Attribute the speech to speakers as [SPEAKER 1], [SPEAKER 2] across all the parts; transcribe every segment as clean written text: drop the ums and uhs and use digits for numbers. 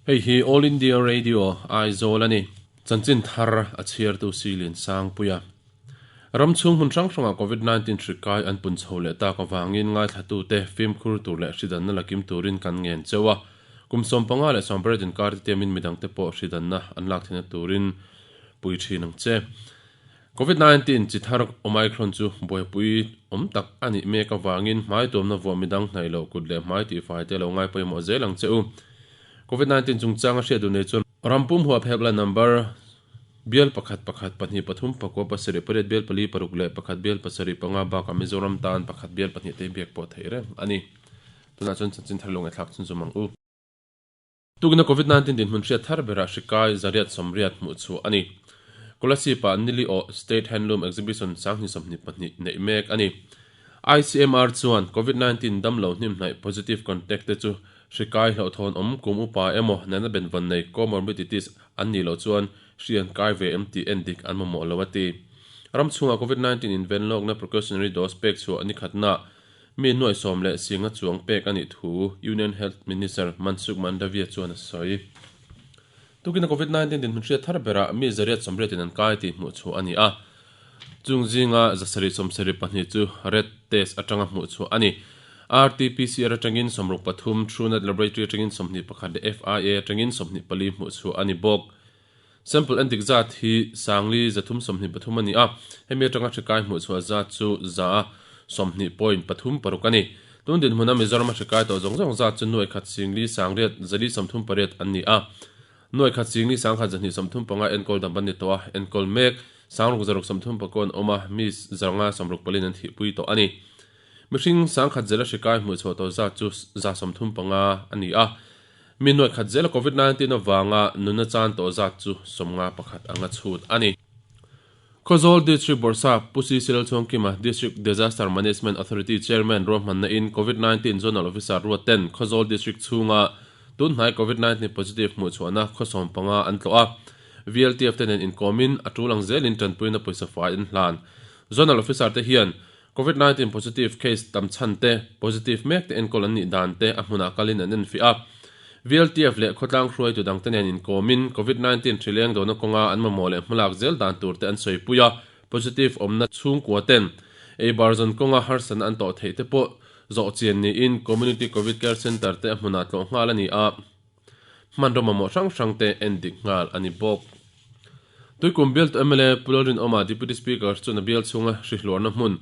[SPEAKER 1] Hei hi All India Radio, Aizawl a ni. Chanchin thar a chhiartu Silin Sangpuia. Ram chhung hmun hrang hrangah Covid 19 hri kai an pun chho leh tak avangin ngaithlatute fimkhur tur leh hridanna la kim turin kan ngen cheu a. Kum 15 leh 18 inkar te tiamin midangte pawh hridanna an lak theihna turin pui thin ang che. Covid 19 chi thar Omicron chu buaipui awm tak a nih mek avangin hmai tuamna vuah midang hnaih loh kut leh hmai tihfai te lo ngai pawimawh zel ang che u. Covid 19 chungchang a hriat duh nei chuan ram pum huap helpline number bial pakhat pakhat pahnih pathum pakua pasarih pariat bial pali paruk leh pakhat bial pasarih panga bakah Mizoram tan pakhat bial pahnih te biak pawh theih reng a ni. Tunah chuan chanchin thar lo ngaihthlak chhunzawm ang u. Tukina Covid 19 dinhmun hriat thar berah hri kai 180 hmuh chhuah a ni. Kolasib-ah Nili awh State Handloom Exhibition 2022 neih mek a ni. ICMR chuan Covid 19 damlo hnimhnaih positive contact te chu hri kai hlauhthawn awm kum upa emaw natna benvawn nei comorbidities an nih loh chuan hri an kai ve em tih endik an mamawh lo a ti. Ram chhungah Covid 19 inven lawkna precautionary dose pek chhuah nikhatnaah Mi nuaih sawm leh singa chuang pek a nih thu Union Health Minister Mansukh Mandaviya chuan a sawi. Tukina Covid 19 dinhmun hriat thar berah mi 180 in an kai tih hmuh chhuah a ni a. Chung zinga 772 chu red test atanga hmuh chhuah a ni. RT-PCR atangin 63, Truenat Laboratory atangin 21 leh FIA atangin 24 hmuh chhuah a ni bawk. Sample endik zat hi 4323 a ni a, hemi atanga hri kai hmuh chhuah zat chu 120.36 a ni. Tun dinhmuna Mizoram-a hri kai tawh zawng zawng zat chu nuai khat singli sangriat zali sawmthum pariat an ni a. Nuai khat singli sangkhat zahnih sawmthum panga enkawl dam an ni tawh a, enkawl mek sangruk zaruk sawmthum pakua an awm a, mi zanga sawmruk palin an thihpui tawh a ni. Mihring sangkhat zela hri kai hmuh chhuah tawh zat chu 135 a ni a. Mi nuai khat zela Covid 19 avanga nunna chan tawh zat chu 51 anga chhut a ni. Khawzawl District Bawrhsap Pu Si Silalchhuangkima District Disaster Management Authority Chairman ruahmanna in Covid 19 Zonal Officer ruat ten Khawzawl District chhunga tun hnai Covid 19 positive hmuh chhuahna khaw sawmpanga an tlawh a. VLTF te nen inkawmin a tul ang zelin tanpuina pawisa fai an hlan. Zonal Officer te hian Covid 19 positive case tam chhan te, positive mek te enkawl an nih dan te a hmunah kalin an enfiah a. VLTF leh khawtlang hruaitu dangte nen inkawmin Covid 19 hri leng dawhna kawnga an mamawh leh hmalak zel dan tur te an sawipui a, positive awmna chhungkua ten ei bar zawn kawnga harsatna an tawh theih te pawh zawh chian niin Community Covid Care Centre te a hmunah tlawh nghal a ni a. Hmanraw mamawh hrang hrang te endik nghal a ni bawk. Tuikum bialtu mla Pu Lalrinawma Deputy Speaker chuan a bial chhunga hrihluarna hmun,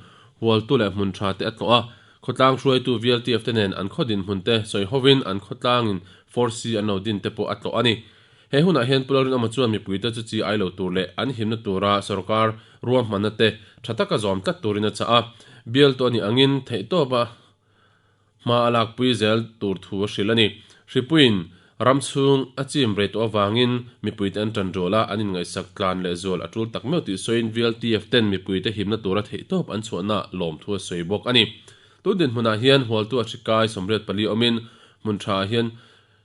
[SPEAKER 1] hualtu leh hmun tha te a tlawh a. Khawtlang hruaitu VLTF te nen an khaw dinhmun te sawi hovin an khawtlangin Force an lo din te pawh a tlawh a ni. He hunah hian Pu Lalrinawma chuan mipuite chu chi ai lo tur leh an himna tura sorkar ruahmanna te tha taka zawm tlat turin a chah a. Bialtu a nih angin theihtawp a Hma a lakpui zel tur thu a hrilh a ni. Hripuiin ram chhung a chim rei tawh avangin mipuite an tan rual a, an inngaihsak tlan leh zual a tul tak meuh tih sawiin VLTF ten mipuite himna tura theihtawp an chhuahna lawmthu a sawi bawk a ni. Tun dinhmunah hian hualtu a hri kai 84 awmin hmun thaah hian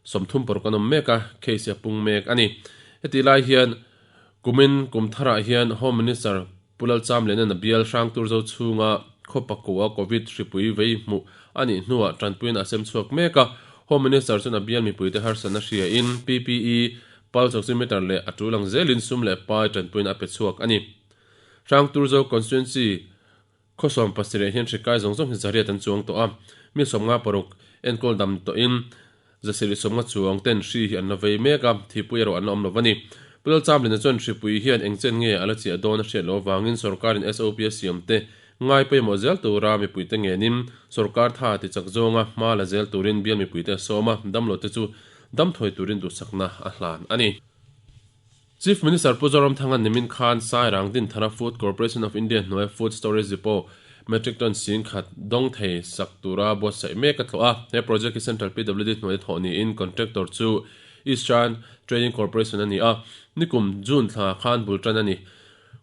[SPEAKER 1] 36 an awm mek a, case a pung mek a ni. Hetih lai hian kumin kum tharah hian Home Minister Pu Lalchamliana'n a bial Hrangturzo chhunga khaw pakua Covid hripui vei hmuh a nih hnuah tanpuiin a sem chhuak mek a. Home Minister chuan a bial mipuite harsatna hriain PPE, Pulse Oximeter leh a tul ang zelin sum leh pai tanpuiin a pe chhuak a ni. Hrangturzo Constituency khaw 70 ah hian hri kai zawng zawng hi 100 an chuang tawh a, mi 56 enkawl dam tawhin 750 chuang ten hri hi an la vei mek a, thipui erawh an la awm lo a ni. Pu Lalchamlina chuan hripui hian eng chen nge a la chiah dawn a hriat loh avangin sorkarin SOP a siam te ngai pawimawh zel tura mipuite ngenin sorkar tha ti chak zawnga hma la zel turin bial mipuite a sawm a, damlo te chu dam thawi turin duhsakna a hlan a ni. Chief Minister Pu Zoramthanga nimin khan Sairang Dinthara Food Corporation of India hnuaia Food Storage Depot metric ton 10,000 dawng thei sak tura buatsaih mek a tlawh a. He project hi Central PWD hnuaia thawh niin contractor chu Eastern Trading Corporation a ni a. Nikum June thla khan bul tan a ni.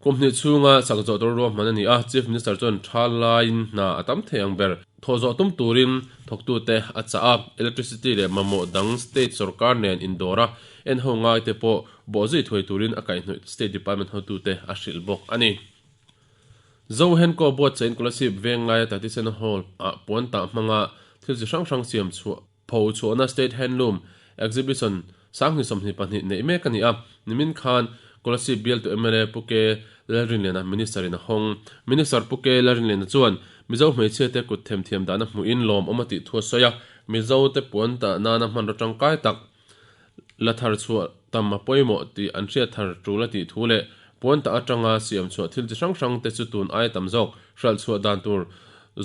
[SPEAKER 1] Kum hnih chhunga sak zawh tur ruahman a ni a, Chief Minister chuan tha laiin hna a tam thei ang ber. Thawh zawh tum turin thawktute a chah a, electricity leh mamawh dang state sorkar nen indawr a, en ho ngaite pawh bawhzui thuai turin a kaihhnawih state department hotute a hrilh bawk a ni. Zohenko buatsaih in Kolasib veng laia Tatisena Hall ah puan tah hmanga thil chi hrang hrang siam chhuah pho chhuahna State Handloom Exhibition. 22 neih mek a ni a, nimin khan Kolasib bialtu mla Pu K Lalrinliana Minister in a hawng. Minister Pu K Lalrinliana chuan Mizo hmeichhia te kut themthiam dahna hmuhin lawmawm a tih thu a sawi a, Mizo te puan tah nana hmanraw tangkai tak la thar chhuah tam a pawimawh tih an hriat thar tul a tih thu leh puan tah atanga siam chhuah thil chi hrang hrang te chu tun aia tam zawk hralh chhuah dan tur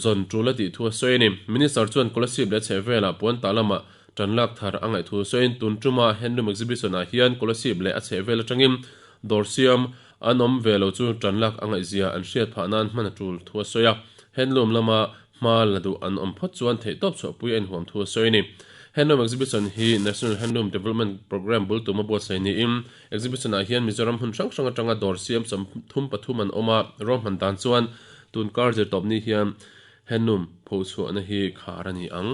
[SPEAKER 1] zawn tul a tih thu a sawi a ni. Minister chuan Kolasib leh a chhehvelah puan tah lamah tan lak thar a ngaih thu sawiin tun tuma Handloom Exhibition ah hian Kolasib leh a chhehvel atangin dawr siam an awm ve lo chu tan lak a ngaihzia an hriat phah nan hman a tul thu a sawi a. Handloom lama hma la duh an awm phawt chuan theihtawp chhuahpui a inhuam thu a sawi a ni. Handloom Exhibition hi National Handloom Development Programme bul tuma buatsaih niin Exhibition ah hian Mizoram hmun hrang hrang atanga dawr siam 33 an awm a, ruahman dan chuan tun kar zirtawp ni hian Handloom phochhuahna hi khar a ni ang.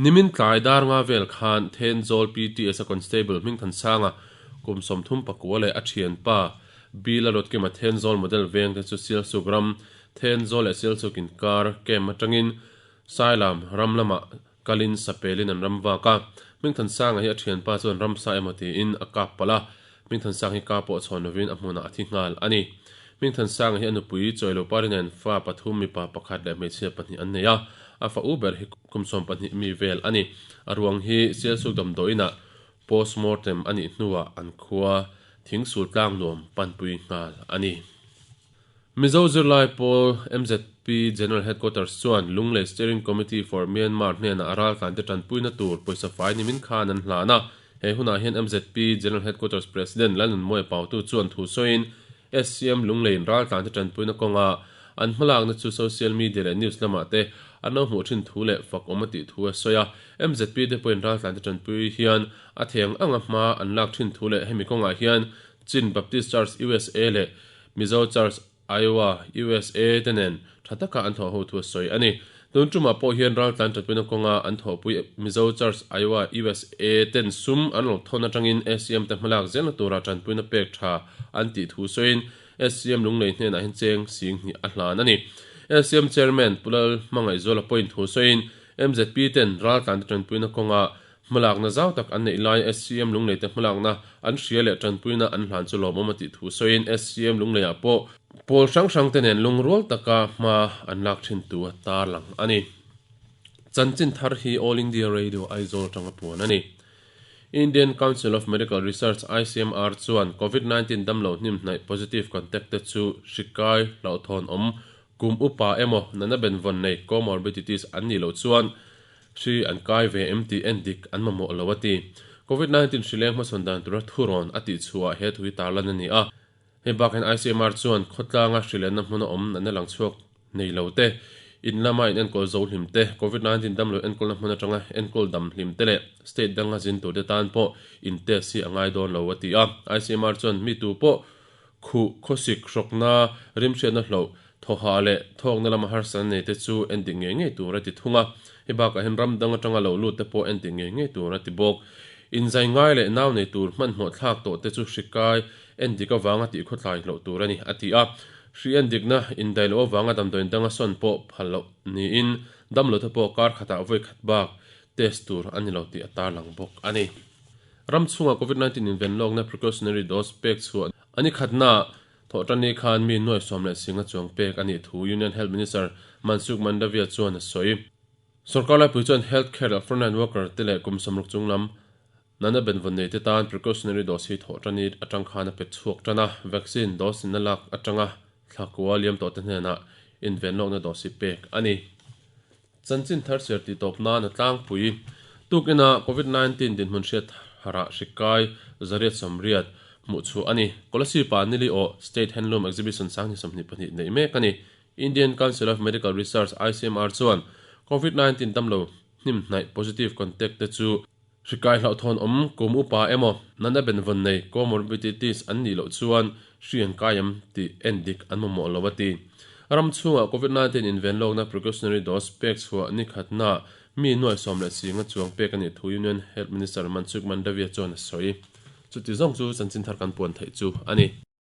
[SPEAKER 1] Nimin tlai dar nga vel khan Thenzawl PTS-a Constable Hmingthansanga kum 34 leh a thianpa Bill-a Ruatkima Thenzawl Model veng te chu Sialsuk ram Thenzawl leh Sialsuk inkar camp atangin Sailam ram lamah kalin sapelin an ram vak a. Hmingthansanga hi a thianpa chuan ramsa emaw tiin a kap palh a, Hmingthansanga hi kap pawh chhawn lovin a hmunah a thi nghal a ni. Hmingthansanga hi a nupui Chawilopa nen fa pathum mipa pakhat leh hmeichhia pahnih an nei a, a fa u ber hi kum 12 mi vel a ni. A ruang hi Sialsuk damdawiinah postmortem a nih hnuah an khua Thingsul Tlangnuam panpui nghal a ni. Mizo zirlai pawl MZP General Headquarters chuan Lunglei Steering Committee for Myanmar hnenah raltlante tanpuina tur pawisa fai nimin khan an hlan a. He hunah hian MZP General Headquarters President Lalnunmawia Pautu chuan thu sawiin SCM Lungleiin raltlante tanpuina kawnga an hmalakna chu social media leh news lamah te an lo hmuh thin thu leh fak awm a tih thu a sawi a. MZP te pawhin raltlante tanpui hian a theng anga hma an lak thin thu leh hemi kawngah hian Chin Baptist Church USA leh Mizo Church Iowa, USA te nen tha taka an thawh ho thu a sawi a ni. Tun tumah pawh hian raltlan tanpuina kawnga an thawhpui Mizo Church Iowa, USA ten sum an lo thawn atangin SCM te hmalak zelna tura tanpuina pek tha an tih thu sawiin SCM Lunglei hnenah hian cheng sing hnih a hlan a ni. SCM Chairman Pu Lal Hmangaihzuala pawhin thu sawiin MZP ten raltlan te tanpuina kawnga Hmalakna zau tak an neih lai SCM Lunglei te hmalakna an hria leh tanpuina an hlan chu lawmawm a tih thu sawiin SCM Lungleiah pawh pawl hrang hrang te nen lungrual taka hma an lak thin tu a tarlang a ni. Chanchin thar hi All India Radio Aizawl atanga puan a ni. Indian Council of Medical Research, ICMR, chuan Covid 19 damlo hnim hnaih positive contact te chu hri kai hlauhthawn awm kum upa emaw natna benvawn nei comorbidities an nih loh chuan Hri an kai ve em tih en dik an mamawh lo a ti. Covid 19 hri leng hmasawn dan tura thurawn a tih chhuah he thu hi tarlan a ni a. Hei bakin ICMR chuan khawtlanga hri lenna hmuna awm natna lang chhuak nei lo te, in lama in enkawl zo hlim te, Covid 19 damlo enkawlna hmun atanga enkawl dam hlim te leh state danga zin tur te tan pawh in test hi a ngai dawn lo a ti a. ICMR chuan mi tu pawh Khuh, khawsik, hrawkna, rimhriatna hloh, thawhah leh thawkna lama harsa nei te chu endik ngei ngei tur a ti thung a. Hei bakah hian ram dang atanga lo lut te pawh endik ngei ngei tur a ti bawk. Inzai ngai leh nau nei tur hmanhmawh thlak tawh te chu hri kai endik avanga tih khawtlai hloh tur a ni, a ti a. Hri endikna indaih loh avanga damdawiin danga sawn pawh phal loh niin damlo te pawh kar khatah vawi khat bak test tur a ni lo tih a tarlang bawk a ni. Ram chhungah Covid 19 invenlawkna precautionary dose pek chhuah a ni khatna thawhtanni khan mi nuai sawm leh singa chuang pek a nih thu Union Health Minister Mansukh Mandaviya chuan a sawi. Sorkar laipui chuan health care leh frontline worker te leh kum 60 chung lam natna benvawn nei te tan precautionary dose hi thawhtanni atang khan a pe chhuak tan a, vaccine dose inna lak atanga thla kua liam tawh te hnenah invenlawkna dose hi pek a ni. Chanchin thar chhiar tih tawp nan a tlangpui. Tukin-a Covid 19 dinhmun hriat harah hri kai 180 hmuh chhuah a ni. Kolasib-ah nili aw State Handloom Exhibition 2022 neih mek a ni. Indian Council of Medical Research, ICMR, chuan Covid 19 damlo hnim hnaih positive contact te chu hri kai hlauhthawn awm kum upa emaw natna benvawn nei comorbidities an nih loh chuan hri an kai em tih en dik an mamawh lo a ti. Ram chhungah Covid 19 invenlawkna precautionary dose pek chhuah ni khatna mi nuai sawm leh singa chuang pek a nih thu Union Health Minister Mansukh Mandaviya chuan a sawi. Chuti zawng chu chanchin thar kan puan theih chu a ni.